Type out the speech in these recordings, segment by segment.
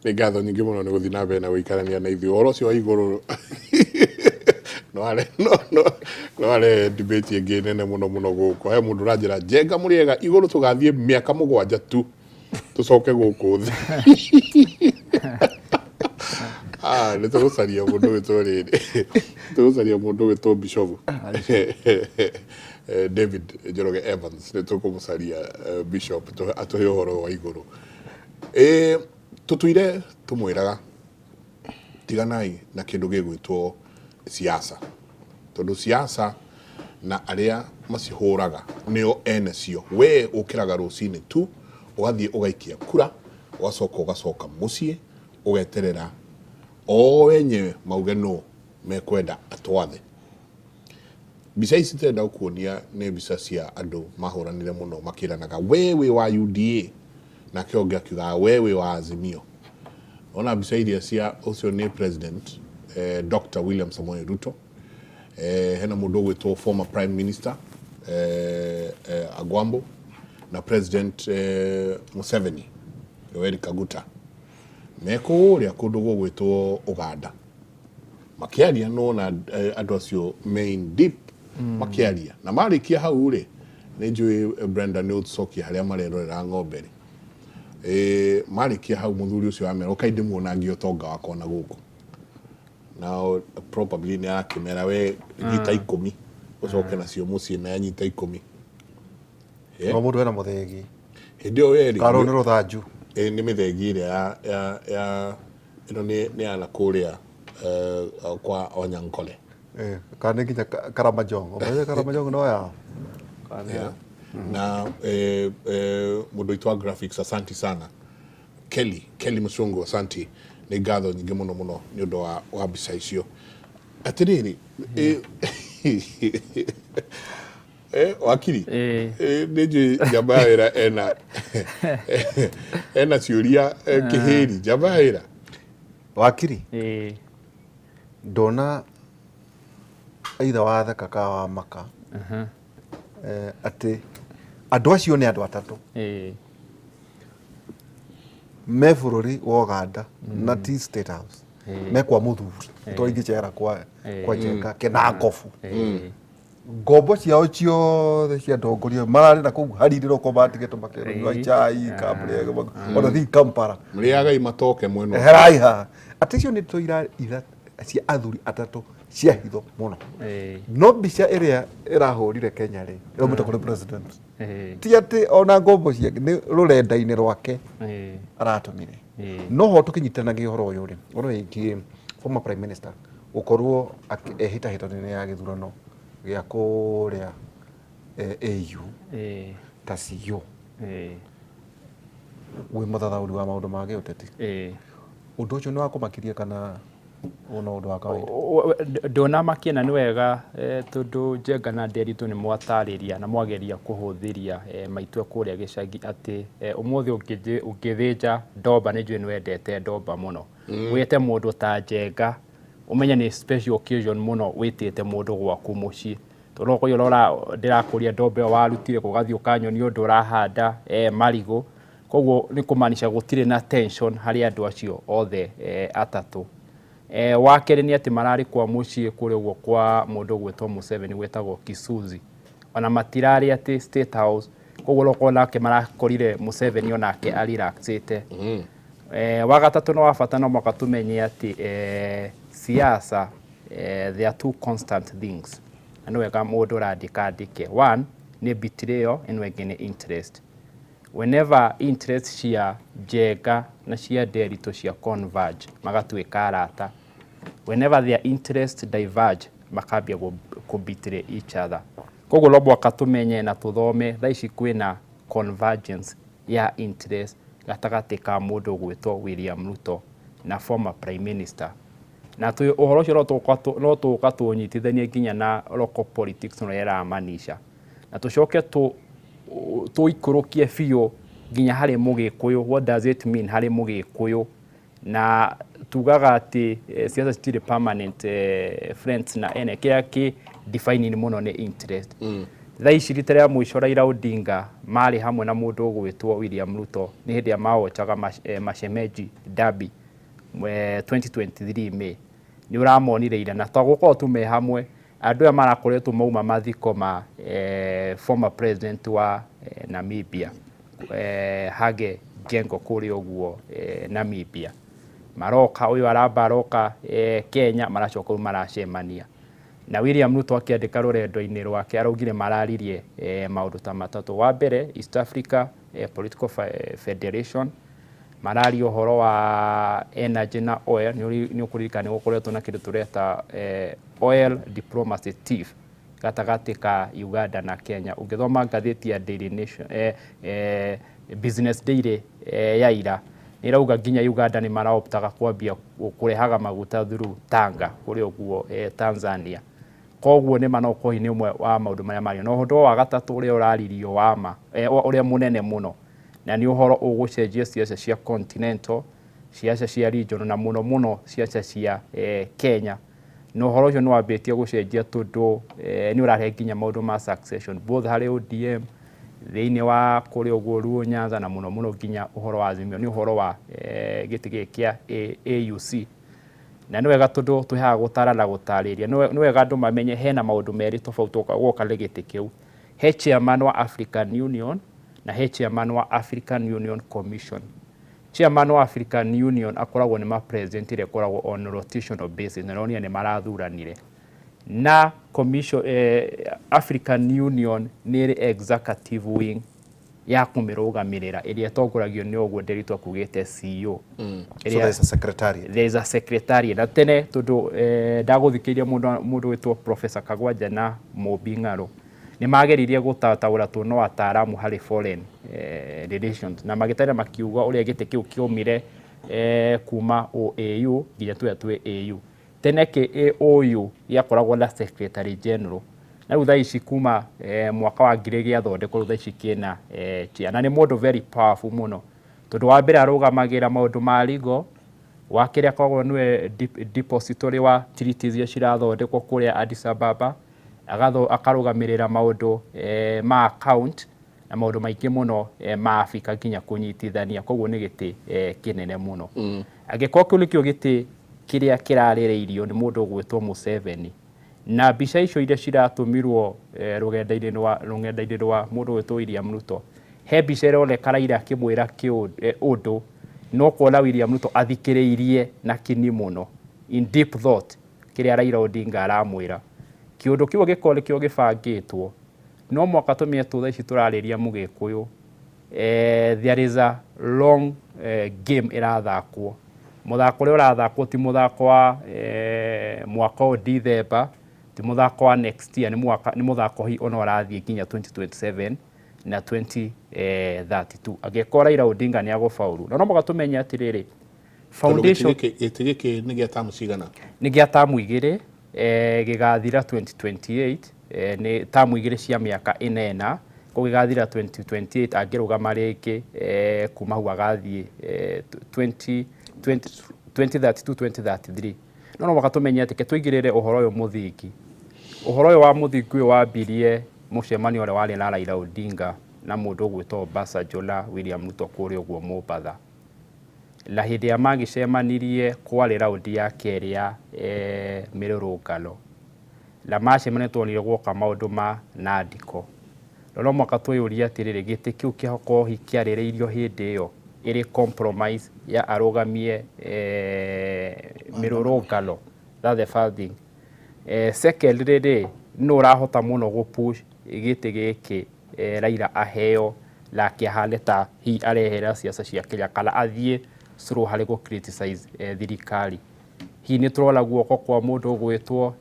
Nĩ ngatho nyingĩ mũno nĩ gũthiĩ na mbere na gũikarania na ithuĩ. Ũhoro ũcio wa igũrũ no are no no no are debate ĩngĩ nene mũno mũno gũkũ. He mũndũ ũranjĩra, "Njenga mũrĩega, igũrũ tũgathiĩ mĩaka 7 tu tũcoke gũkũ thĩ." Ah, nĩ tũgũcaria mũndũ wĩtwo rĩrĩ, tũgũcaria mũndũ wĩtwo Bishop David Njoroge Evans, nĩ tũkũmũcaria Bishop atũhe ũhoro wa igũrũ. Tũtũire tũmwĩraga tiganai na kĩndũ gĩgwĩtwo siasa, tondũ siasa na arĩa macihũraga nĩo ene cio. We ũkĩraga rũcinĩ tu ũgathiĩ ũgaikia kura, ũgacoka ũgacoka mũciĩ, ũgeterera o wenyewe mauge nũ mekwenda atwathe. Mbica ici tũrenda gũkuonia nĩ mbica cia andũ mahũranire mũno makĩranaga, "We wĩ wa UDA," nake ũngĩ akiugaga, "We wĩ wa Azimio." Ona mbica iria cia ũcio nĩ President Dr. William Samoei Ruto, hena mũndũ ũgwĩtwo former Prime Minister Agwambo na President Museveni Yoweri Kaguta me kũrĩa kũndũ gũgwĩtwo Uganda makĩaria. Nona andũ acio main deep makĩaria, na marĩkia hau rĩ, nĩ njũĩ Brenda nĩ ũcokia harĩa marerorera ng'ombe rĩ. Marĩkia hau, mũthuri ũcio amera, "Ũkai ndĩmuonangie ũtonga wakwa na gũkũ." Nao probably nĩ arakĩmera, "We nyita 10 ũcoke nacio mũciĩ," na anyita 10. O mũndũ ena mũthĩgi. Hĩndĩ ĩyo werĩ Karwo nĩ rũthanju. Nĩ mĩthegi ĩrĩa ya ĩno nĩ ya na kũrĩa kwa Onyankole. Kana nĩ nginya Karamajong. Ũmenye Karamajong no yao. Kana nĩ Yeah. Na mũndũ witũ wa graphics, asanti sana, Kelly Kelly Musungu, asanti, nĩ ngatho nyingĩ mũno mũno nĩ ũndũ wa mbica icio. Atĩrĩrĩ, wakiri, nĩ njũĩ njamba ya wĩra ena ciũria kĩhĩri. Njamba ya wĩra. Wakiri, ndona either watheka ka wa maka atĩ andũ acio nĩ andũ atatũ me bũrũri wa Uganda na ti State House, me kwa mũthuri to ingĩcera kwa Njenga kena ngobu ngombo ciao ciothe cia ndongoria mararĩ na kũu harirĩro ko matigĩtwo makĩnyua chai kamũrĩa ona thi Kampala. Mũrĩagai matoke mwena ũcio. Herai haha atĩ icio nĩ tũira cia athuri atatũ cia hitho mũno, no mbica ĩrĩa ĩrahũrire Kenya rĩ, ĩraumĩte kũrĩ president, ti atĩ ona ngombo ciake, nĩ rũrenda-inĩ rwake aratũmire. No ho tũkĩnyitanagia ũhoro ũyũ rĩ, ũhoro wĩgiĩ former Prime Minister gũkorwo ehĩtahĩtano-inĩ ya gĩthurano gĩa kũrĩa AU ta CEO, wĩ mũthathaũri wa maũndũ ma gĩũteti, ũndũ ũcio nĩ wakũmakirie kana ũyũ no ũndũ wa kawaida? Ndũnamakia na nĩ wega tondũ Njenga na Nderitu nĩ mwatarĩria na mwageria kũhũthĩria maitũ kũrĩa gĩcagi atĩ ũmũthĩ ũngĩthĩnja ndomba, nĩ njũĩ nĩ wendete ndomba mũno, wĩte mũndũ ta Njenga, ũmenye nĩ special occasion mũno wĩtĩte mũndũ gwaku mũciĩ, tondũ no ũkorwo ũrora ndĩrakũria ndomba ĩyo warutire kũ, ũgathiĩ ũkanyonia ũndũ ũrahanda marigũ. Koguo nĩ kũmaanisha gũtirĩ na tension harĩ andũ acio othe atatũ. Wa kerĩ nĩ atĩ mararĩ kwa mũciĩ kũrĩa ũguo kwa mũndũ ũgwĩtwo Museveni gwĩtagwo Kisuzi, ona matirarĩ atĩ State House, koguo no ũkorwo nake marakorire Museveni onake arelaxĩte. Wa gatatũ na wa bata, no mũhaka tũmenye atĩ siasa, there are two constant things, na nĩ wega mũndũ ũrandĩka andĩke. One nĩ betrayal, ĩno ĩngĩ nĩ interest. Whenever interest cia Njenga na cia Nderitu cia converge, magatuĩka arata. Whenever their interest diverge, makambia kũ betray each other. Koguo no mũhaka tũmenye na tũthome thaa ici kwĩna convergence ya interest gatagatĩ ka mũndũ ũgwĩtwo William Ruto na former Prime Minister. Na ũhoro ũcio no tũka tũũnyitithanie nginya na local politics ũrĩa ĩramanisha. Na tũcoke tũikũrũkie biũ nginya harĩ Mũgĩkũyũ, what does it mean harĩ Mũgĩkũyũ? Na tugaga atĩ siasa citirĩ permanent friends na ene, kĩrĩa kĩ defining mũno nĩ interest. Thaa ici rita rĩa mũico Raila Odinga marĩ hamwe na mũndũ ũgwĩtwo William Ruto nĩ hĩndĩ ĩrĩa mawochaga Mashemeji Derby 2023 May. Nĩ ũramonire ira na to gũkorwo tu me hamwe, andũ aya marakoretwo mauma mathiko ma former president wa Namibia Hage Geingob kũrĩa ũguo Namibia. Maroka, ũyũ aramba aroka Kenya, maracoka rĩu maracemania. Na William Ruto akĩandĩka rũrendo-inĩ rwake araugire mararirie maũndũ ta matatũ. Wa mbere, East Africa Political Federation, mararia ũhoro wa energy na oil. Nĩ ũkũririkana nĩ gũkoretwo na kĩndũ tũreta oil diplomacy tiff gatagatĩ ka Uganda na Kenya. Ũngĩthoma ngathĩti ya Daily Nation, Business Daily ya ira, nĩ ĩrauga nginya Uganda nĩ maraoptaga kwambia kũrehaga maguta through Tanga kũrĩa ũguo Tanzania. Koguo nĩ ma no ũkorwo nĩ ũmwe wa maũndũ marĩa mario. Na ũndũ wa gatatũ ũrĩa ũraririo wa ma, ũrĩa mũnene mũno, na nĩ ũhoro ũgũcenjia siasa cia continental, siasa cia regional, na mũno mũno siasa cia Kenya. Na ũhoro ũcio nĩ wambĩtie gũcenjia tondũ nĩ ũrarehe nginya maũndũ ma succession both harĩ ODM thĩinĩ wa kũrĩa ũguo Luo Nyanza, na mũno mũno nginya ũhoro wa Azimio, nĩ ũhoro wa gĩtĩ gĩkĩ kĩa AUC. Na nĩ wega tondũ twĩ haha gũtara na gũtarĩria, nĩ wega andũ mamenye hena maũndũ merĩ tofauti woka nĩ gĩtĩ kĩu. He chairman wa African Union na he chairman wa African Union Commission. Chairman wa African Union akoragwo nĩ ma president ĩrĩa ĩkoragwo on rotational basis, na nĩronire nĩ marathuranire. Na commission, African Union nĩ ĩrĩ executive wing ya kũmĩrũgamĩrĩra ĩrĩa ĩtongoragio nĩ ũguo Nderitu akugĩte CEO. So there is a secretariat. There is a secretariat. Na tene tondũ ndagũthikĩrĩria mũndũ wĩtwo Professor Kagwanja na Mũmbi Ng'arũ, nĩ mageririe gũtataũra tũ no ataaramu harĩ foreign relations, na magĩtarĩria makiuga ũrĩa gĩtĩ kĩu kĩaumire kuma OAU nginya tũrĩa twĩ AU. Tene kĩ OU gĩakoragwo na secretary general, na rĩu thaa ici kuma mwaka wa 2000 gĩathondekwo, rĩu thaa ici kĩna chair, na nĩ mũndũ very powerful mũno, tondũ wa mbere arũgamagĩra maũndũ ma legal, wa kerĩ akoragwo nĩwe depository wa treaties iria cirathondekwo kũrĩa Addis Ababa, akarũgamĩrĩra maũndũ ma account na maũndũ maingĩ mũno ma Africa nginya kũnyitithania. Koguo nĩ gĩtĩ kĩnene mũno. Angĩkorwo kĩu nĩkĩo gĩtĩ kĩrĩa kĩrarĩrĩirio nĩ mũndũ ũgwĩtwo Museveni, na mbica icio iria ciratũmirwo rũng'enda-inĩ rwa mũndũ ũgwĩtwo William Ruto, he mbica ĩroneka Raila akĩmwĩra ũndũ, no kuona William Ruto athikĩrĩirie na kini mũno, in deep thought, kĩrĩa Raila Odinga aramwĩra. Kĩũndũ kĩu gĩkorwo nĩkĩo gĩbangĩtwo, no mwaka tũmenye tũ thaa ici tũrarĩria mũgĩkũyũ, there is a long game ĩrathakwo. Mũthako ũrĩa ũrathakwo ti mũthako wa mwaka ũyũ December, ti mũthako wa next year, nĩ mũthako hi ona ũrathiĩ nginya 2027 na 2032 angĩkorwo Raila Odinga nĩ agũbauru. Na no mũhaka tũmenye atĩrĩrĩ, foundation Gĩtĩ gĩkĩ nĩ gĩa tamu cigana? Nĩ gĩa tamu 2, gĩgathira 2028, nĩ tamu 2 cia mĩaka 8, koguo gĩgathira 2028. Angĩrũgama rĩngĩ, kuma hau agathiĩ 20 2032 2033. No mũhaka tũmenye atĩ ke tũigĩrĩre ũhoro ũyũ mũthingi. Ũhoro ũyũ wa mũthingi ũyũ wambirie mũcemanio ũrĩa warĩ na Raila Odinga na mũndũ ũgwĩtwo Obasanjo na William Ruto kũrĩa ũguo Mombatha. Na hĩndĩ ĩrĩa magĩcemanirie kwarĩ raundi ya kerĩ ya mĩrũrũngano, na macemania tuonire gwoka maũndũ ma nandiko. No mũhaka twĩyũrie atĩrĩrĩ, gĩtĩ kĩu kĩakorwo hihi kĩarĩrĩirio hĩndĩ ĩyo ĩrĩ compromise ya arũgamie mĩrũrũngano? That's the first thing. Secondly rĩ, nũ ũrahota mũno gũ push gĩtĩ gĩkĩ, Raila aheo nake ahane ta hihi arehera siasa cia Kenya kana athiĩ slow harĩ gũ criticize thirikari? Hihi nĩ tũrona guoko kwa mũndũ ũgwĩtwo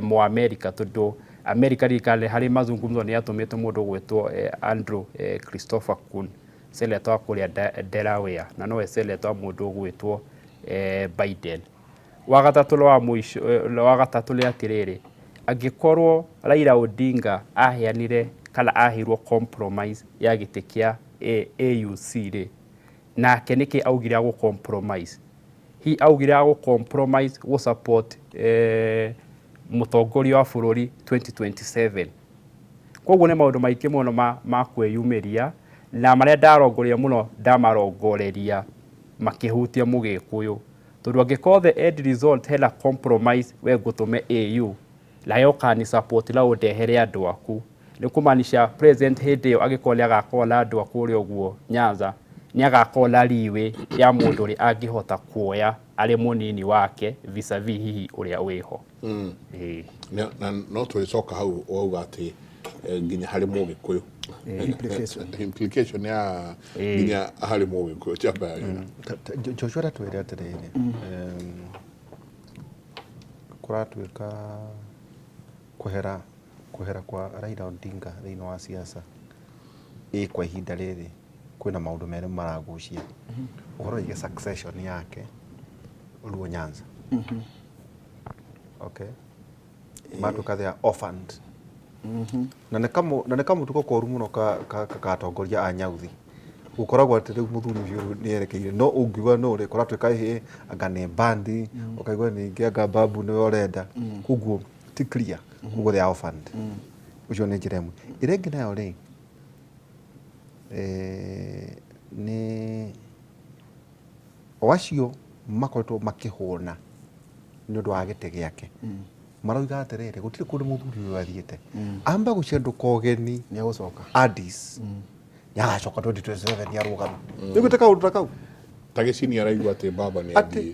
Mũamerika, tondũ Amerika ririkane harĩ mazungumzo nĩ yatũmĩte mũndũ ũgwĩtwo Andrew Christopher Coon, senator wa kũrĩa Delaware, na nowe senator wa mũndũ ũgwĩtwo Biden. Wa gatatũ na wa mũico, wa gatatũ nĩ atĩrĩrĩ, angĩkorwo Raila Odinga aheanire kana aheirwo compromise ya gĩtĩ kĩa AUC rĩ, nake nĩkĩ augire agũ compromise? Hi augire agũ compromise gũ support mũtongoria wa bũrũri 2027? Koguo nĩ maũndũ maingĩ mũno ma kwĩyumĩria na marĩa ndarongoria mũno ndamarongoreria makĩhutia Mũgĩkũyũ, tondũ angĩkorwo the end result hena compromise, we ngũtũme AU nayo ũkani support na ũndehere andũ aku, nĩ kũmaanisha president hĩndĩ ĩyo angĩkorwo nĩ agakorwo na andũ a kũrĩa ũguo Nyanza, nĩ agakorwo na leeway ya mũndũ ũrĩa angĩhota kuoya arĩ mũnini wake vis-a-vis hihi ũrĩa wĩho. Ĩĩ. Na no tũrĩcoka hau wauga atĩ nginya harĩ Mũgĩkũyũ. Implication. Implication ya nginya harĩ Mũgĩkũyũ chamba ya wĩra. Joshua, ratwĩre atĩrĩrĩ, kũratuĩka kwehera kwa Raila Odinga thĩinĩ wa siasa ĩ kwa ihinda rĩrĩ kwĩna maũndũ merĩ maragucia ũhoro wĩgiĩ succession yake Luo Nyanza. Okay, matuĩka they are orphaned na nĩ kamũtugo koru mũno ka atongoria a Nyauthi gũkoragwo atĩ rĩu mũthuri ũcio rĩu nĩ erekeire, no ũngiuga no rĩ kũratuĩka ĩhĩ anga nĩ Mbandi, ũkaigua ningĩ anga Babu nĩwe ũrenda, koguo ti clear, koguo they are orphaned. Ũcio nĩ njĩra ĩmwe. Ĩrĩa ĩngĩ nayo rĩ, nĩ o acio makoretwo makĩhũna nĩ ũndũ wa gĩtĩ gĩake marauga atĩrĩrĩ, gũtirĩ kũndũ mũthuri ũyũ athiĩte, amba gũcendũka ũgeni. Nĩ egũcoka. Addis nĩagacoka 2027 nĩarũgama. Nĩguĩte kaũndũ ta kau. Ta Gĩcini araigua atĩ baba nĩ atĩ athiĩ.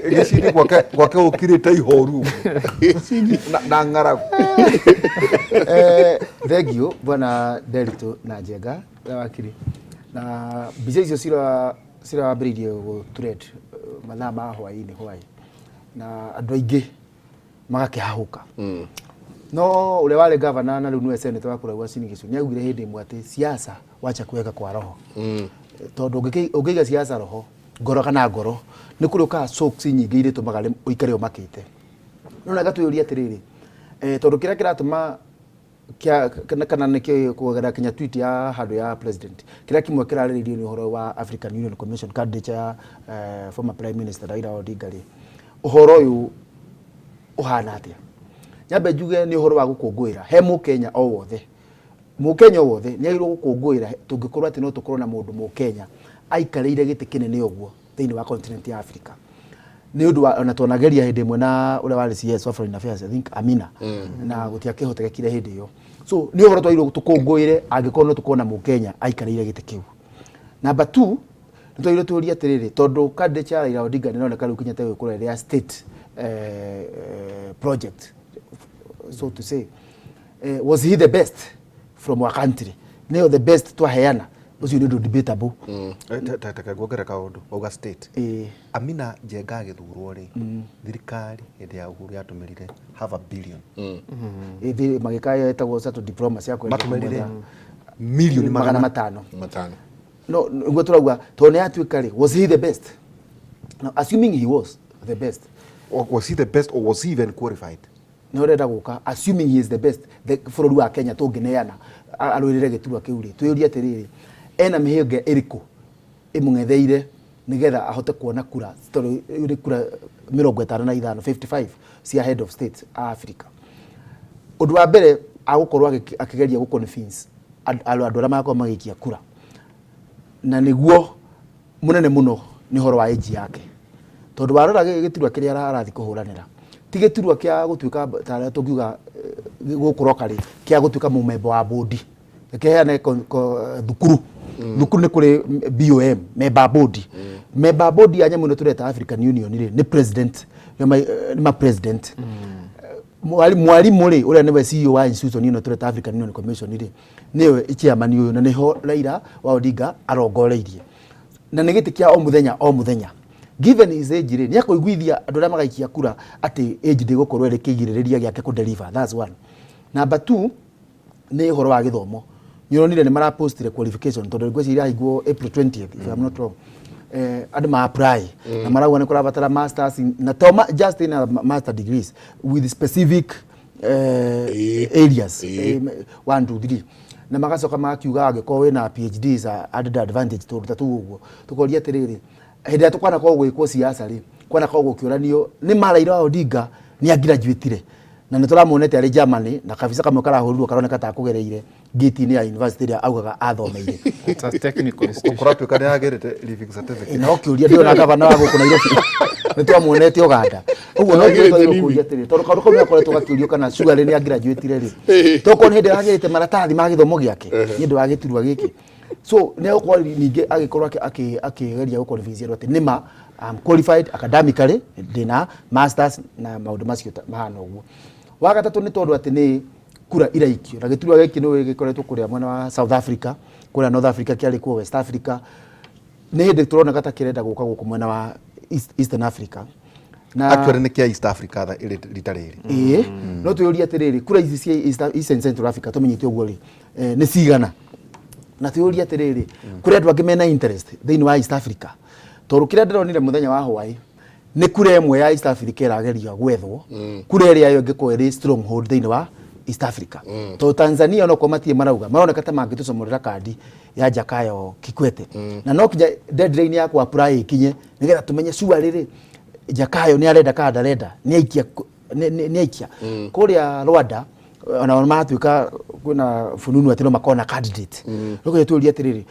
Gĩcini gwake gũkirĩte ihoru ũguo na ng'aragu. Thank you, bwana Nderitu na Njenga na wakiri. Na mbica icio cirambĩrĩirie gũ trend mathaa ma hwaĩ-inĩ hwaĩ na andũ aingĩ magakĩhahũka, no ũrĩa warĩ gavana na rĩu nĩwe senator wa kũrĩa Uasin Gishu nĩ augire hĩndĩ ĩmwe atĩ siasa wacha kuweka kwa roho, tondũ ũngĩiga siasa roho ngoro kana ngoro nĩ kũrĩ ũkaga shocks nyingĩ iria itũmaga ũikare ũmakĩte. No na gatwĩyũria atĩrĩrĩ, tondũ kĩrĩa kĩratũma kana nĩkĩ kũgerera kinya tweet ya handũ ya president, kĩrĩa kĩmwe kĩrarĩrĩirio nĩ ũhoro wa African Union Commission candidature ya former prime minister Raila Odinga rĩ, ũhoro ũyũ ũhana atĩa? Nyambe njuge nĩ ũhoro wa gũkũngũĩra he Mũkenya o wothe. Mũkenya o wothe nĩ agĩrĩirwo gũkũngũĩra tũngĩkorwo atĩ no tũkorwo na mũndũ Mũkenya aikarĩire gĩtĩ kĩnene ũguo thĩinĩ wa continent ya Africa, nĩ ũndũ wa ona twanageria hĩndĩ ĩmwe na ũrĩa warĩ CS wa Foreign Affairs, I think Amina, na gũtiakĩhotekekire hĩndĩ ĩyo. So nĩ ũhoro twagĩrĩirwo tũkũngũĩre angĩkorwo no tũkorwo na Mũkenya aikarĩire gĩtĩ kĩu. Number two, nĩ twagĩrĩirwo tũrie atĩrĩrĩ, tondũ candidature ya Raila Odinga nĩ ĩroneka rĩu kinya tegũkorwo ĩrĩ ya state project, so to say, was he the best from our country? Nĩyo the best twaheana, ũcio nĩ ũndũ debatable. Reke nguongerere kaũndũ wauga state. Ĩĩ. Amina Njenga agĩthurwo rĩ, thirikari hĩndĩ ya Uhuru yatũmĩrire half a billion. Ĩthĩ magĩka ĩtagwo shuttle diplomacy ya kwendia matũmĩrire kũmwetha milioni magana magana matano. Matano. No nĩguo tũrauga tondũ nĩ yatuĩka rĩ, was he the best? Now, assuming he was the best, Or was he the best or was he even qualified? Nĩ ũrenda gũka, assuming he is the best, the bũrũri wa Kenya tũngĩneana arũĩrĩre gĩturwa kĩu rĩ, twĩyũrie atĩrĩrĩ, ena mĩhĩnga ĩrĩkũ ĩmũng'etheire nĩgetha ahote kuona kura, tondũ rĩu nĩ kura 55, 55 cia head of state a Africa. Ũndũ wa mbere agũkorwo akĩgeria gũ convince andũ arĩa magakorwo magĩikia kura, na nĩguo mũnene mũno nĩ ũhoro wa age yake, tondũ warora gĩturwa kĩrĩa arathiĩ kũhũranĩra ti gĩturwa kĩa gũtuĩka ta arĩa tũngiuga gũkũ rokari kĩa gũtuĩka mũmemba wa bodi. Reke heane thukuru. Thukuru nĩ kũrĩ BOM, member board. Member board ya nyamũ ĩno tũreta African Union rĩ, nĩ president, nĩ ma president. Mwarimũ rĩ, ũrĩa nĩwe CEO wa institution ĩno tũreta African Union Commission rĩ, nĩwe chairman ũyũ, na nĩho Raila wa Odinga arongoreirie, na nĩ gĩtĩ kĩa o mũthenya o mũthenya. Given his age rĩ, nĩ akũiguithia andũ arĩa magaikia kura atĩ age ndĩgũkorwo ĩrĩ kĩgirĩrĩria gĩake kũ deliver? That's one. Number two nĩ ũhoro wa gĩthomo. Nĩ ũronire nĩ marapostire qualification, tondũ ngwĩciria irahingwo April 20th, if I'm not wrong. Andũ ma apply na marauga nĩ kũrabatara masters na to just in a master degrees with specific areas, 1 2 3, na magacoka magakiuga angĩkorwo wĩna PhD is a added advantage. Tondũ ta tũu ũguo tũkoria atĩrĩrĩ, hĩndĩ ĩrĩa kwanakorwo gwĩkwo siasa rĩ, kwanakorwo gũkĩũranio nĩ ma Raila Odinga nĩ agraduatire. Na nĩ tũramuonete arĩ Germany na kabica kamwe karahũrirwo karoneka ta akũgereire gate-inĩ ya university ĩrĩa augaga athomeire. It's a technical institution. Kũratuĩka nĩ agĩrĩte leaving certificate. No kĩũria ndĩrona gavana wa gũkũ Nairobi nĩ twamuonete Ũganda. Ũguo no Agĩrĩte kĩũria leaving. kũria atĩrĩ, tondũ kaũndũ kau nĩgakoretwo gakĩũrio kana Sugarĩ nĩ agraduatire rĩ, tokorwo nĩ hĩndĩ aragĩrĩte maratathi ma gĩthomo gĩake nĩ ũndũ wa gĩturwa gĩkĩ. So nĩ egũkorwo ningĩ agĩkorwo akĩgeria gũ convince andũ atĩ nĩma I'm qualified academically, ndĩna masters na maũndũ macio mahana ũguo. Wa gatatũ nĩ tondũ atĩ nĩ kura iraikio na gĩturwa gĩkĩ nĩ gĩkoretwo kũrĩa mwena wa South Africa, kũrĩa North Africa kĩarĩ kuo West Africa, nĩ hĩndĩ tũroneka ta kĩrenda gũka gũkũ mwena wa Eastern Africa. Na Actually nĩ kĩa East Africa rita rĩrĩ. Ĩĩ, no twĩyũrie atĩrĩrĩ, kura ici cia East and Central Africa tũmenyete ũguo rĩ, nĩ cigana? Na twĩyũrie atĩrĩrĩ, kũrĩ andũ angĩ mena interest thĩinĩ wa East Africa? Tondũ kĩrĩa ndĩronire mũthenya wa hwaĩ nĩ kura ĩmwe ya East Africa ĩrageria gwethwo, kura ĩrĩa yo ĩngĩkorwo ĩrĩ stronghold thĩinĩ wa East Africa. Tondũ Tanzania onokorwo matirĩ marauga, maroneka ta mangĩtũcomorera kandi ya Jakaya Kikwete. Na no kinya deadline ya kũ apply ĩkinye nĩgetha tũmenye sure rĩrĩ Jakaya nĩ arenda kana ndarenda, nĩ aikia nĩ aikia. Kũrĩa Rwanda ona maratuĩka kwĩna fununu atĩ no makorwo na candidate. Rĩu kĩrĩa tũrie atĩrĩrĩ,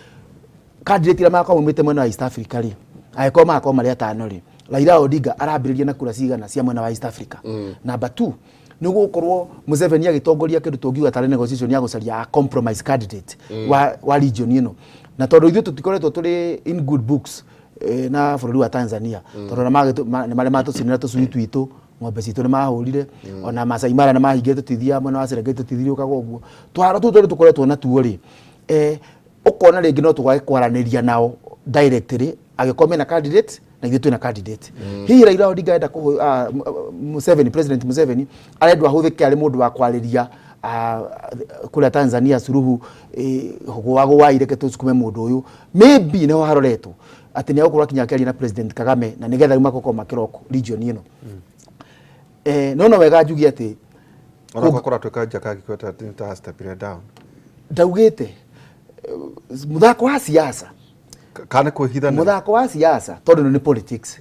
candidate iria magakorwo maumĩte mwena wa East Africa rĩ, angĩkorwo magakorwo marĩ atano rĩ, Raila Odinga arambĩrĩria na kura cigana cia mwena wa East Africa? Number 2, nĩ gũkorwo Museveni agĩtongoria kĩndũ tũngiuga tarĩ negotiation ya gũcaria a compromise candidate wa region ĩno. Na tondũ ithuĩ tũtikoretwo tũrĩ in good books na bũrũri wa Tanzania, tondũ ona nĩ marĩ matũcinĩra tũcui twitũ, ng'ombe citũ nĩ mahũrire, ona Masai Mara nĩ mahingire tũtithiaga mwena wa Serengeti tũtithiũrũrũkaga ũguo. Tũharo tũu tũrĩ tũkoretwo natuo rĩ, ũkona rĩngĩ no tũgage kwaranĩria nao directly, angĩkorwo mena candidate na ithuĩ twĩna candidate. Hihi Raila Odinga arenda Museveni, President Museveni arendwo ahũthĩke arĩ mũndũ wa kwarĩria kũrĩa Tanzania Suluhu, gũa ireke tũsukume mũndũ ũyũ. Maybe nĩho haroretwo atĩ nĩ egũkorwo akinya akĩaria na President Kagame na nĩgetha rĩu makorwo makĩrock region ĩno. No no wega njuge atĩ Ona korwo kũratuĩka Jakaya Kikwete atĩ nĩ ta step down. Ndaugĩte mũthako wa siasa. Kana kwĩhithanĩra. Mũthako wa siasa tondũ nĩ politics.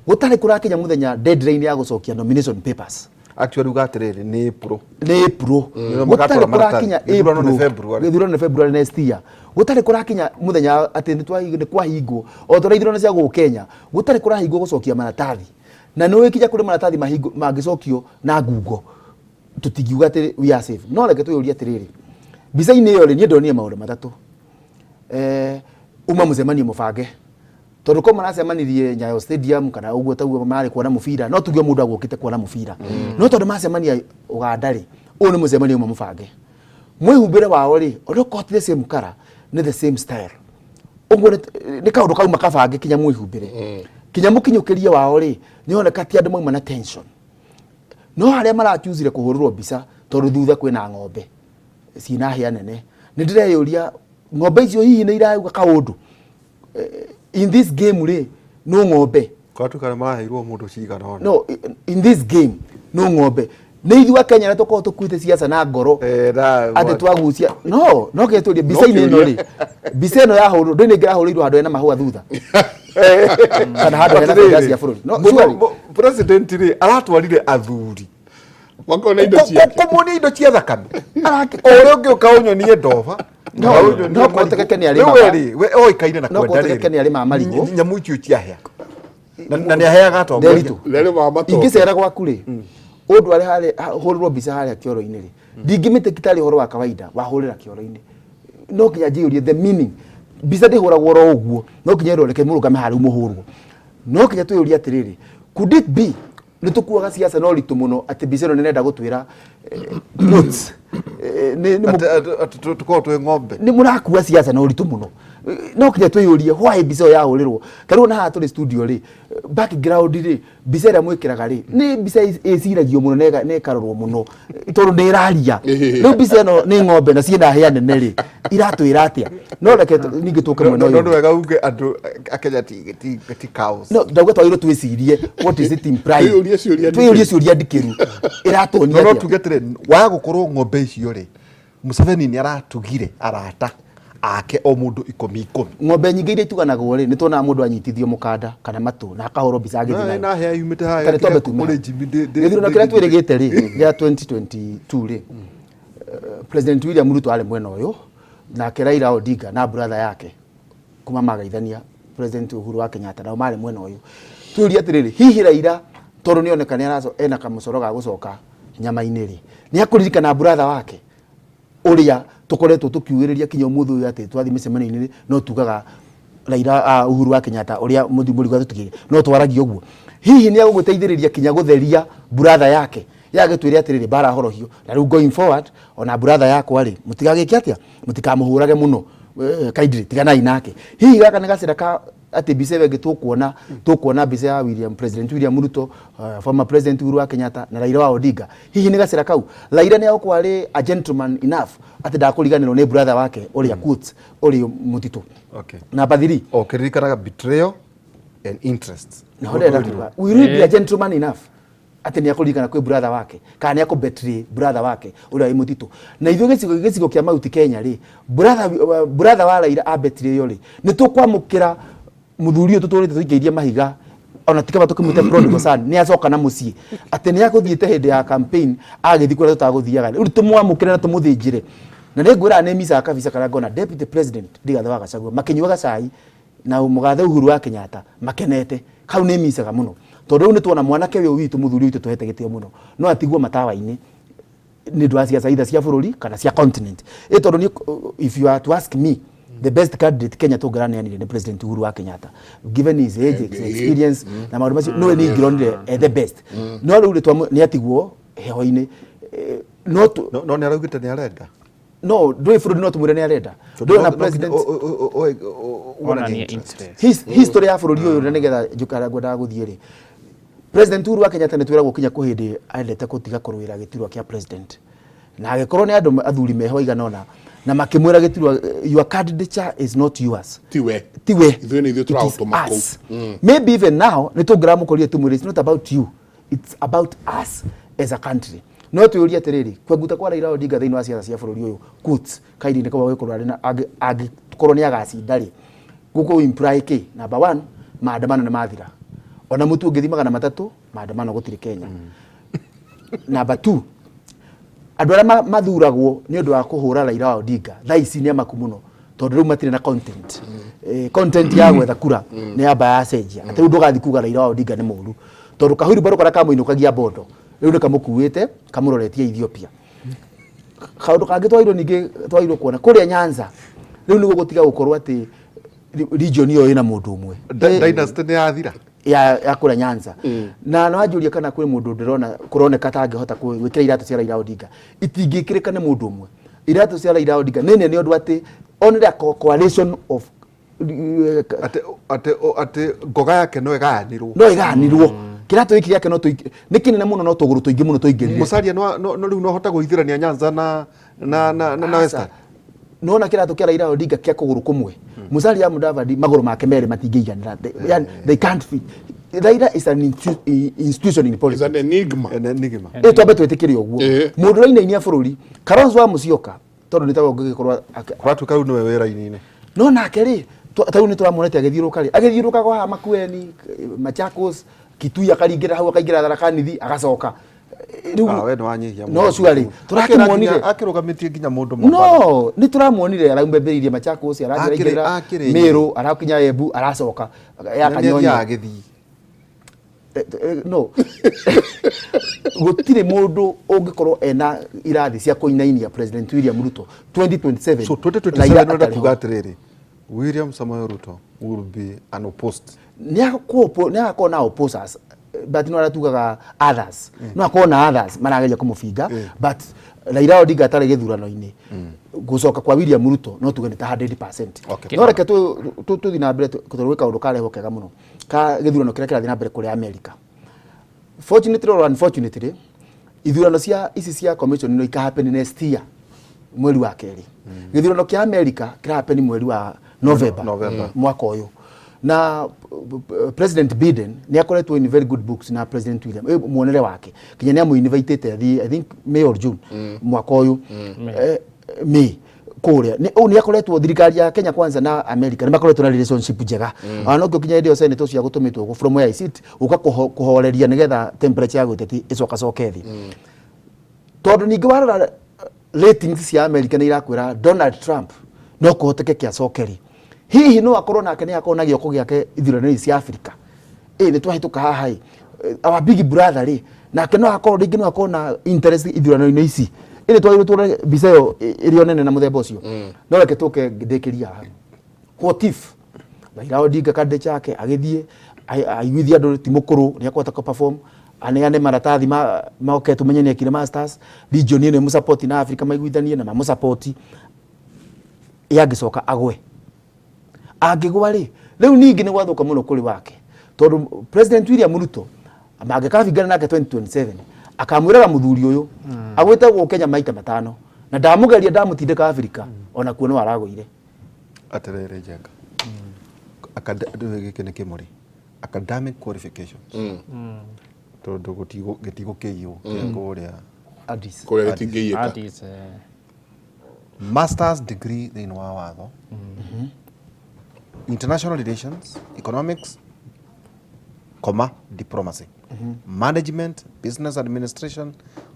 Gũtarĩ kũrakinya mũthenya deadline ya gũcokia nomination papers. Actually uga atĩrĩrĩ, nĩ April. Nĩ April. Nĩo Gũtarĩ magatwara maratathi. kũrakinya Gĩthurano nĩ April. February. Gĩthurano nĩ February next year. Gũtarĩ kũrakinya mũthenya atĩ nĩ kwahingwo. O ta ũrĩa ithurano cia gũkũ Kenya, gũtarĩ kũrahingwo gũcokia maratathi. Na nĩ ũĩ kinya kũrĩ maratathi mangĩcokio na ngungo. Tũtingiuga atĩ we are safe. No reke twĩyũrie atĩrĩrĩ, mbica-inĩ ĩyo rĩ, niĩ ndonire maũndũ matatũ. Uma mũcemanio mũbange. Tondũ ko maracemanirie Nyayo Stadium kana ũguo taguo marĩ kuona mũbira, no tuge mũndũ agũkĩte kuona mũbira. No tondũ macemania Ũganda rĩ, ũyũ nĩ mũcemanio ũmwe mũbange. Mwĩhumbĩre wao rĩ, ona okorwo ti the same color, nĩ the same style. Ũguo nĩ kaũndũ kauma kabange kinya mwĩhumbĩre. Kinya mũkinyũkĩrie wao rĩ, nĩ oneka ti andũ mauma na tension. No harĩa marachusire kũhũrĩrwo mbica tondũ thutha kwĩna ng'ombe ciĩna hĩa nene. Nĩ ndĩreyũria ng'ombe icio hihi nĩ irauga kaũndũ. In this game rĩ, no ng'ombe. Kwa tuka nĩ maraheirwo mũndũ cigana ũna. No, in this game no ng'ombe. Nĩ ithuĩ Akenya arĩa tũkoragwo tũkuĩte siasa na ngoro. Atĩ twagucia. No, no kĩrĩa tũrie, mbica-inĩ ĩno rĩ, mbica ĩno yahũrwo, ndũĩ nĩ ĩngĩrahũrĩirwo handũ hena mahũa thutha. Kana handũ hena bendera cia bũrũri. No, surely. President rĩ, aratwarire athuri. Makona indo ciake. Kũmuonia indo cia thakame. O ũrĩa ũngĩũka ũnyonie ndoba. No, Na ũnyonie no kũhoteke marigũ. nĩ arĩ Rĩu ma- we rĩ, we oĩkaine na No kwenda kũhoteke rĩrĩ. nĩ arĩ ma marigũ. Nyamũ icio ciahĩa. Na nĩ aheaga atongoria. Nderitu. Nĩ arĩ ma matoke. Ingĩcera gwaku rĩ, ũndware harĩa, hũrĩrwo mbica harĩa kĩoro-inĩ rĩ, ndingĩmĩtĩki tarĩ ũhoro wa kawaida wahũrĩra kĩoro-inĩ. No nginya njiyũrie the meaning. Mbica ndĩhũragwo oro ũguo, no nginya ĩrwo reke mũrũgame harĩa mũhũrwo. No nginya twĩyũrie atĩrĩrĩ, could it be nĩ tũkuaga siasa na ũritũ mũno atĩ mbica ĩno nĩ ĩrenda gũtwĩra, notes. Atĩ tũkorwo twĩ ng'ombe. Nĩ mũrakua siasa na ũritũ mũno. No nginya twĩyũrie why mbica ĩyo yahũrĩrwo. Ta rĩu ona haha tũrĩ studio rĩ, background rĩ, mbica ĩrĩa mwĩkĩraga rĩ, nĩ mbica ĩciragio mũno na ĩkarorwo mũno tondũ nĩ ĩraria. Rĩu mbica ĩno nĩ ng'ombe na ciĩna hĩa nene rĩ, iratwĩra atĩa? No reke ningĩ tũke mwena No, ũyũ. no nĩ wega uge andũ a Kenya ti cows. No, ndauga twagĩrĩirwo twĩcirie what is it implying? Twĩyũrie ciũria Twĩyũrie ndikĩru. ciũria ndikĩru. Ĩratuonia No, no atĩa? tuge atĩrĩ, waya gũkorwo ng'ombe icio rĩ, Museveni nĩ aratugire arata Ake o mundu ikumi ikumi. Ng'ombe nyingĩ iria ituganagwo rĩ, nĩ tuonaga mũndũ anyitithio mũkanda kana matũ na akahũrwo mbica agĩthiĩ nayo. Na hea yumĩte haha. Tare twambe tume kũrĩ Jimmy gĩthurano kĩrĩa twĩrĩgĩte rĩ gĩa 2022 rĩ, President William Ruto arĩ mwena ũyũ, nake Raila Odinga na brother yake kuma magaithania President Uhuru wa Kenyatta nao marĩ mwena ũyũ. Twĩũrie atĩrĩrĩ, hihi Raila tondũ nĩoneka nĩ ena kamũcoro ga gũcoka nyama-inĩ rĩ, nĩ akũririkana brother wake ũrĩa tũkoretwo tũkiugĩrĩria kinya ũmũthĩ ũyũ atĩ twathiĩ mĩcemanio-inĩ no tugaga Raila, Uhuru wa Kenyatta ũrĩa mũrigo atũtigĩire no twaragia ũguo. Hihi nĩ agũgĩteithĩrĩria kinya gũtheria brother yake yagĩtwĩre atĩrĩrĩ, mbara horohio na rĩu going forward ona brother yakwa rĩ, mũtigagĩke atĩa, mũtikamũhũrage mũno, kindly tiganai nake. Hihi gaka nĩ gacĩra ka atĩ mbica ĩyo ĩngĩ tũkuona mbica ya William, President William Ruto, former President Uhuru wa Kenyatta na Raila wa Odinga. Hihi nĩ gacĩra kau Raila nĩ agũkorwo arĩ a gentleman enough atĩ ndakũriganĩrwo nĩ brother wake ũrĩa quotes ũrĩ mũtitũ? Number 3. O kĩririkanaga betrayal and interest. Naho ndĩrenda kuga, will he be a gentleman enough atĩ nĩ akũririkana kwĩ brother wake kana nĩ akũ-betray brother wake ũrĩa wĩ mũtitũ? Na ithuĩ gĩcigo kĩa Mount Kenya rĩ, brother wa Raila a-betray rĩ, nĩ tũkwamũkĩra mũthuri ũyũ tũtũrĩte tũikĩirie mahiga ona tikaba tũkĩmwĩte prodigal son nĩ acoka na mũciĩ atĩ nĩ akũthiĩte hĩndĩ ya campaign agĩthiĩ kũrĩa tũtagũthiaga, rĩu tũmwamũkĩre na tũmũthĩnjĩre. Na nĩ ngwĩraga nĩ micaga kabisa karĩa ngona Deputy President Rigathĩ wa Gachagua makĩnyua gacai na mũgathe Uhuru wa Kenyatta makenete. Hau nĩ micaga mũno tondũ rĩu nĩ tuona mwanake ũyũ witũ, mũthuri witũ tũhete gĩtĩo mũno, no atigwo matawa-inĩ nĩ ũndũ wa ciaca either cia bũrũri kana cia continent. Ĩ tondũ niĩ, if you are to ask me, the best candidate Kenya tũngĩraneanire nĩ President Uhuru wa Kenyatta, given his age, his experience na maũndũ macio, nĩwe niĩ ingĩronire the best. No rĩu rĩ, nĩ atigwo heho-inĩ. No No nĩ araugĩte nĩ arenda. No ndũĩ bũrũri no tũmwĩre nĩ arenda, ndũĩ na president onanie interest. History ya bũrũri ũyũ, na nĩgetha njũkara ngwendaga gũthiĩ rĩ, President Uhuru wa Kenyatta nĩ twĩragwo kinya kwĩ hĩndĩ endete gũtiga kũrũĩra gĩturwa kĩa president, na agĩkorwo nĩ andũ athuri meho aigana ũna na makĩmwĩra gĩturwa, your candidature is not yours. Tiwe. Tiwe. Ithuĩ nĩ ithuĩ It is tũragũtũma kũu. Us. Maybe even now nĩ tũngĩramũkorire tũmwĩre it's not about you, it's about us as a country. No twĩũrie atĩrĩrĩ, kwenguta kwa Raila Odinga thĩinĩ wa ciaca cia bũrũri ũyũ quotes kairi nĩ kaba gũkorwo arĩ na angĩkorwo nĩ agacinda rĩ, gũkũ imply kĩ? Number one, maandamano nĩ mathira, ona mũtu ũngĩthiĩ 300 maandamano gũtirĩ Kenya. Number two, andũ arĩa mathuragwo nĩ ũndũ wa kũhũra Raila wa Odinga thaa ici nĩ amaku mũno tondũ rĩu matirĩ na content. Content ya gwetha kura nĩ yamba yacenjia, atĩ rĩu ndũgathiĩ kuga Raila wa Odinga nĩ mũru tondũ kahurumbarũ karĩa kamũinũkagia Bondo rĩu nĩ kamũkuĩte kamũroretie Ethiopia. Kaũndũ kangĩ twagĩrĩirwo ningĩ twagĩrĩirwo kuona kũrĩa Nyanza rĩu nĩguo gũtiga gũkorwo atĩ region ĩyo ĩna mũndũ ũmwe. Dynasty nĩ yathira. Ya kũrĩa Nyanza. Na no anjũrie kana kwĩ mũndũ ndĩrona kũroneka ta angĩhota gwĩkĩra iratũ cia Raila Odinga. Itingĩkĩrĩka nĩ mũndũ ũmwe. Iratũ cia Raila Odinga nĩ nene ũndũ atĩ only a coalition of Atĩ ngoga yake no ĩgayanĩrwo. No ĩgayanĩrwo. Kĩratũ gĩkĩ gĩake no nĩ kĩnene mũno, no tũgũrũ tũingĩ mũno tũingĩrire. Musalia no rĩu no hota gũithĩrania Nyanza na Western. Nona kĩratũ kĩa Raila Odinga kĩa kũgũrũ kũmwe, Musalia Mudavadi magũrũ make merĩ matingĩiganĩra. Yani, they can't fit. Raila is an institution in Is politics. an enigma. An enigma. Ĩ twambe twĩtĩkĩre ũguo. Mũndũ ũrainainia bũrũri Kalonzo wa Musyoka tondũ nĩ tawe ũngĩgĩkorwo Kũratuĩka rĩu nĩwe wĩra-inĩ. No nake rĩ, ta rĩu nĩ tũramuonete agĩthiũrũrũka rĩ, agĩthiũrũrũka kwa haha Makueni, Machakos, Kitui, akaringĩra hau akaingĩra Tharaka Nithi agacoka rĩu. Ah, we nĩ wanyihia. No surely tũrakĩmuonire Akĩrũgamĩtie nginya mũndũ Mombatha. No nĩ tũramuonire araumbembeirie Machakos, arathiĩ araingĩra Akĩrĩ Meru, arakinya Embu, aracoka ya Na nĩ Kanyonyo. athiaga gĩthii. No gũtirĩ mũndũ ũngĩkorwo ena irathi cia kũinainia President William Ruto 2027. So 2027 Raila ũrenda atarĩ kuga ho. atĩrĩrĩ, William Samoei Ruto will be unopposed. Nĩ agakorwo na opposers, but no arĩa tugaga others, no akorwo na others marageria kũmũbinga, but Raila Odinga atarĩ gĩthurano-inĩ, gũcoka kwa William Ruto no tuge nĩ ta 100%. No reke tũthiĩ na mbere tondũ gwĩ kaũndũ karehwo kega mũno ka gĩthurano kĩrĩa kĩrathiĩ na mbere kũrĩa America. Fortunately or unfortunately, ithurano cia ici cia commission no ika happen next year mweri wa kerĩ. Gĩthurano kĩa America kĩra happen mweri wa November, November. Mwaka ũyũ. Na President Biden nĩ akoretwo in very good books na President William, muonere wake kinya nĩ amũinvitĩte athiĩ, I think May or June mwaka ũyũ. May. Kũrĩa nĩ ũũ nĩ akoretwo thirikari ya Kenya Kwanza na America nĩ makoretwo na relationship njega. Ona no kinya hĩndĩ ĩyo senator ũcio agũtũmĩtwo gũ from where I sit gũka kũhoreria nĩgetha temperature ya gũteti ĩcoka coke thĩ, tondũ ningĩ warora ratings cia America nĩ irakwĩra Donald Trump no kũhoteke acokeri. Hihi no akorwo nake nĩ akorwo na gĩoko gĩake ithurano-inĩ cia Africa? Ĩ nĩ twahĩtũka haha ĩ our big brother rĩ, nake no akorwo rĩngĩ no akorwo na interest ithurano-inĩ ici. Ĩ nĩ twagĩrĩirwo tuone mbica ĩyo ĩrĩ o nene na mũthemba ũcio. No reke tũke ndĩkĩria haha. What if Raila Odinga candidature yake agĩthiĩ aiguithie andũ ti mũkũrũ, nĩ akũhota kũ perform, aneane maratathi ma moke tũmenye nĩ ekire masters, region ĩno ĩmũsupport na Africa maiguithanie na mamũsupport, yangĩcoka agwe? Angĩgwa rĩ, rĩu ningĩ nĩ gwathũka mũno kũrĩ wake, tondũ President William Ruto mangĩkabingana nake 2027 akamwĩraga mũthuri ũyũ agwĩte gũkũ Kenya maita matano na ndamũgeria ndamũtindĩka Afrika, ona kuo no aragũire. Atĩrĩrĩ Njenga, gĩkĩ nĩ kĩmũrĩ academic qualifications, tondũ gĩtigũkĩiywo kĩa kũrĩa. Addis. Kũrĩa gĩtingĩiyĩka. Addis, Masters degree thĩinĩ wa watho, international relations, economics comma diplomacy, management, business administration,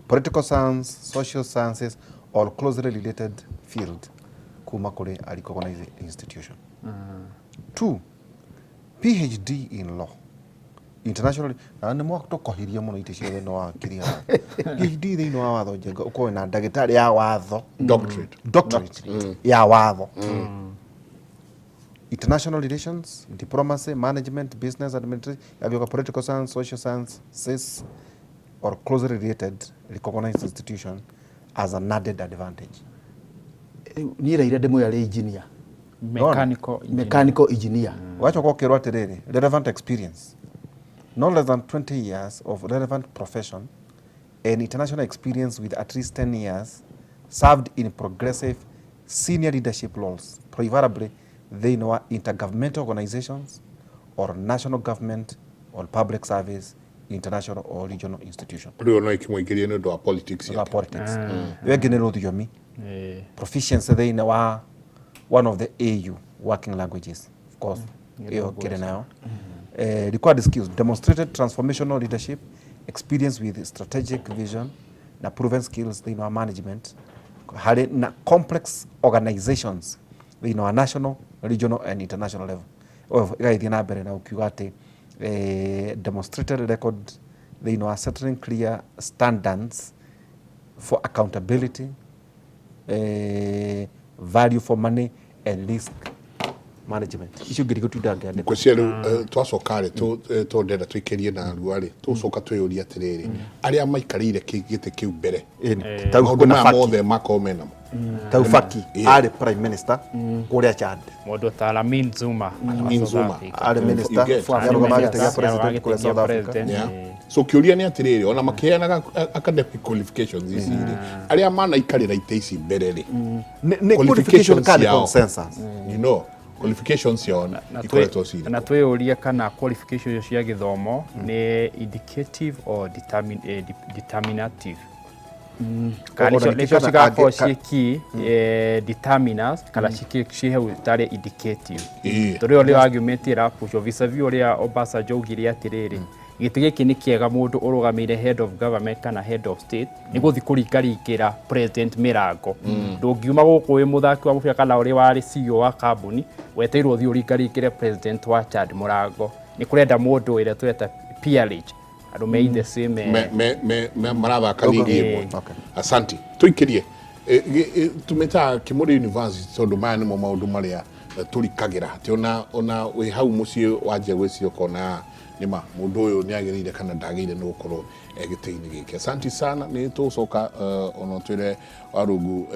political science, social sciences or closely related field kuma kũrĩ a recognized institution. Two, PhD in law, international, na nĩ mwatũkohirie mũno itĩ ciothe no wakiri haha. PhD thĩinĩ wa watho, Njenga, ũkorwo na ndagĩtarĩ ya watho. Doctorate. Doctorate ya watho, international relations, diplomacy, management, business administration, yagĩũka political science, social sciences or closely related recognized institution as an added advantage. Niĩ Raila ndĩmũĩ arĩ engineer. Mechanical engineer. Mechanical engineer. Ũgacoka ũkerwo atĩrĩrĩ, relevant experience, no less than 20 years of relevant profession and international experience with at least 10 years served in progressive senior leadership roles, preferably thĩinĩ wa intergovernmental organizations or national government or public service, international or regional institution. Rĩu no ikĩmũingĩrie nĩ ũndũ wa politics wa yake. Politics ĩyo ĩngĩ nĩ rũthiomi, proficiency thĩinĩ wa one of the AU working languages, of course ĩyo kĩrĩ nayo. Required skills: demonstrated transformational leadership, experience with strategic vision na proven skills thĩinĩ wa management harĩ na complex organizations thĩinĩ wa national, regional and international level. Ĩgagĩthiĩ na mbere na ũkiuga atĩ demonstrated record thĩinĩ wa settling clear standards for accountability, value for money and risk management. Icio ngĩ gũtinda ngĩandĩka. Ngwĩciria rĩu twacoka rĩ, tondũ ndĩrenda tũikĩrie na narua rĩ, tũgũcoka twĩyũrie atĩrĩrĩ, arĩa maikarĩire gĩtĩ kĩu mbere, Tau maũndũ kwĩna maya Faki. mothe makorwo menamo. Tau Faki arĩ prime minister kũrĩa Chad. Mũndũ ta Lamin Zuma wa Lamin South Zuma. Africa. Arĩ minister, You get. nĩarũgamaga gĩtĩ gĩa Minister, president kũrĩa gĩtĩ South gĩa Africa. president, So kĩũria nĩ atĩrĩrĩ, ona makĩheanaga academic qualifications ici rĩ, arĩa manaikarĩra itĩ ici mbere rĩ, Nĩ qualification qualifications kana nĩ ciao. consensus? Qualifications ciao Na ikoretwo cirĩ na twĩyũrie kana qualification cia gĩthomo nĩ indicative or determinative, kana Ona nĩcio ningĩ nĩcio kana cigakorwo ciĩ key determinants kana ciĩ hau tarĩ indicative. Tondũ ĩyo nĩyo argument ĩrapushwo vis-a-vis ũrĩa Obasanjo augire atĩrĩrĩ, gĩtĩ gĩkĩ nĩ kĩega mũndũ ũrũgamĩire head of government kana head of state nĩ gũthiĩ kũringaringĩra president mĩrango. Ndũngiuma gũkũ wĩ mũthaki wa mũbira kana ũrĩ warĩ CEO wa kambuni wetereirwo ũthiĩ ũringaringĩre president wa Chad mũrango. Nĩ kũrenda mũndũ ĩrĩa tũreta peerage, andũ me in the same me marathaka ligi ĩmwe. Asante, tũikĩrie. Tũmĩtaga Kĩmũrĩ University tondũ maya nĩmo maũndũ marĩa tũrikagĩra atĩ ona wĩ hau mũciĩ wanjia gwĩciria ũkona nĩma mũndũ ũyũ nĩ agĩrĩire kana ndagĩrĩire nĩ gũkorwo gĩtĩ-inĩ gĩkĩ. Asante sana, nĩ tũgũcoka ona twĩre Warungu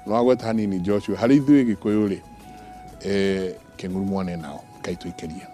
nĩ wagweta hanini Joshua harĩ ithuĩ Gĩkũyũ rĩ, kĩng'uru mwane nao kai tũikĩrie.